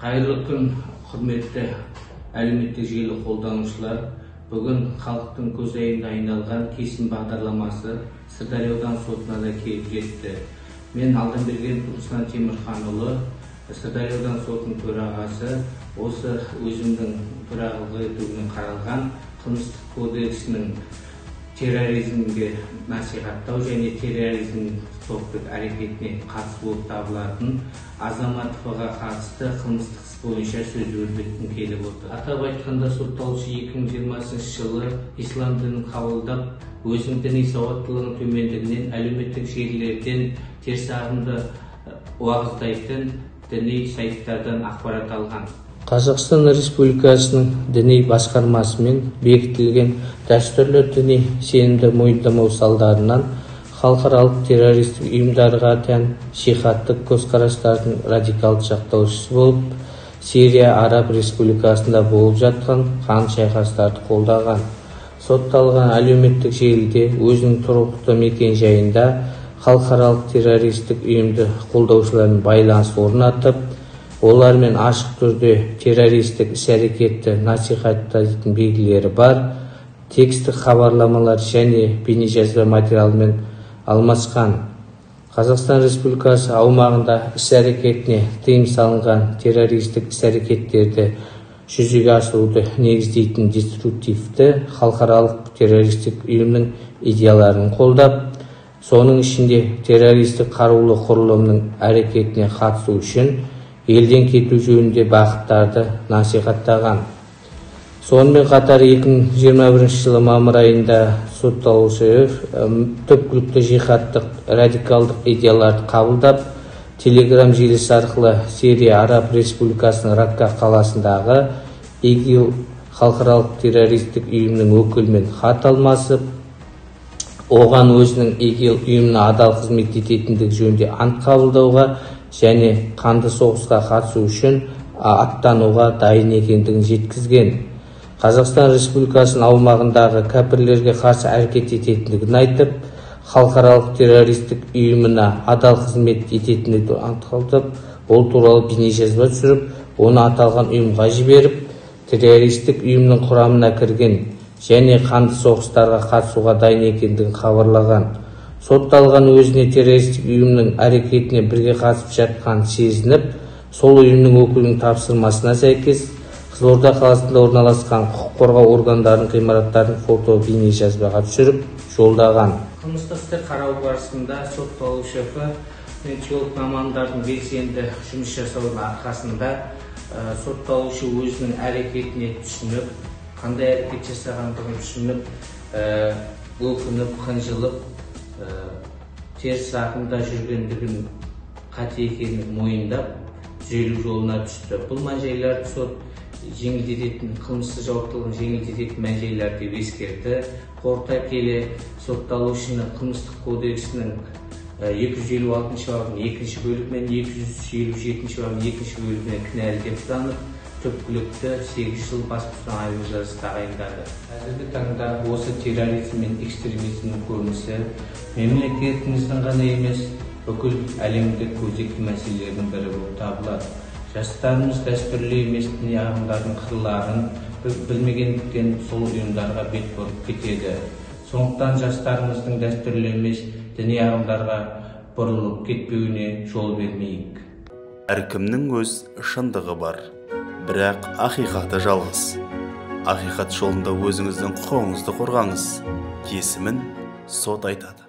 Қайырлы күн, құрметті әлеуметтік желі қолданушылар. Бүгін халықтың көзайымына айналған кесім бағдарламасы Сырдария ауданы сотына да келіп жетті. Мен Алдамбергенов Руслан Темірханұлы, Сырдария ауданы сотының төрағасы, осы өзімнің төрағалық етуімен қаралған қылмыстық кодексінің терроризмге насихаттау және терроризм топтық әрекетіне қатысы болып табылатын Азаматоваға қатысты қылмыстық іс бойынша сөз өрбіткім келіп отыр. Атап айтқанда, сотталушы 2020 жылы ислам дінін қабылдап, өзінің діни сауаттылығының төмендігінен әлеуметтік желілерден теріс ағымды уағыздайтын діни сайттардан ақпарат алған. Қазақстан Республикасының діни басқармасымен бекітілген дәстүрлі діни сенімді мойындамау салдарынан халықаралық террористік ұйымдарға тән жихадтық көзқарастардың радикалды жақтаушысы болып, Сирия Араб Республикасында болып жатқан қан шайқастарды қолдаған. Сотталған әлеуметтік желіде өзінің тұрғылықты мекен-жайында халықаралық террористік ұйымды қолдаушылармен байланыс орнатып, олармен ашық түрде террористік іс-әрекетті насихаттайтын белгілері бар текстік хабарламалар және бейнежазба материалмен алмасқан. Қазақстан Республикасы аумағында іс-әрекетіне тыйым салынған террористік іс-әрекеттерді жүзеге асыруды негіздейтін деструктивті халықаралық террористік ұйымның идеяларын қолдап, соның ішінде террористік қарулы құрылымның әрекетіне қатысу үшін елден кету жөнінде бағыттарды насихаттаған. Сонымен қатар 2021 жылы мамыр айында сотталушы түпкілікті жихадтық радикалдық идеяларды қабылдап, Телеграм желісі арқылы Сирия Араб Республикасының Ракка қаласындағы ИГИЛ халықаралық террористік ұйымның өкілімен хат алмасып, оған өзінің ИГИЛ ұйымына адал қызмет ететіндігі жөнінде ант қабылдауға және қанды соғысқа қатысу үшін аттануға дайын екендігін жеткізген. Қазақстан Республикасының аумағындағы кәпірлерге қарсы әрекет ететіндігін айтып, халықаралық террористік ұйымына адал қызмет ететіндігін ант қабылдап, ол туралы бейнежазба түсіріп, оны аталған ұйымға жіберіп, террористік ұйымның құрамына кірген және қанды соғыстарға қатысуға дайын екендігін хабарлаған. Сотталған өзіне террористік ұйымның әрекетіне бірге қатысып жатқанын сезініп, сол ұйымның өкілінің тапсырмасына сәйкес Қызылорда қаласында орналасқан құқық қорғау органдарының ғимараттарын фото бейнежазбаға түсіріп жолдаған. Қылмыстық істі қарау барысында сотталушы теолог мамандардың белсенді жұмыс жасауының арқасында сотталушы өзінің әрекетіне түсініп, қандай әрекет жасағандығын түсініп, өкініп, қынжылып, теріс ағымда жүргендігін, қате екенін мойындап, түзелу жолына түсті. Бұл мән-жайларды сот жеңілдететін, қылмыстық жауаптылығын жеңілдететін мән-жайлар деп ескерді. Қорыта келе сотталушыны қылмыстық кодексінің 256 бабының екінші бөлігімен 257 бабының екінші бөлігімен кінәлі деп танып, түпкілікті 8 жыл бас бостандығынан айыру жазасы тағайындады. Қазіргі таңда осы терроризм мен экстремизмнің көрінісі мемлекетіміздің ғана емес, бүкіл әлемдік өзекті мәселелердің бірі болып табылады. Жастарымыз дәстүрлі емес діни ағымдардың қырларын білмегендіктен сол ұйымдарға бет бұрып кетеді. Сондықтан жастарымыздың дәстүрлі емес діни ағымдарға бұрылып кетпеуіне жол бермейік. Әркімнің өз шындығы бар, бірақ ақиқаты жалғыз. Ақиқат жолында өзіңіздің құқығыңызды қорғаңыз. Кесімін сот айтады.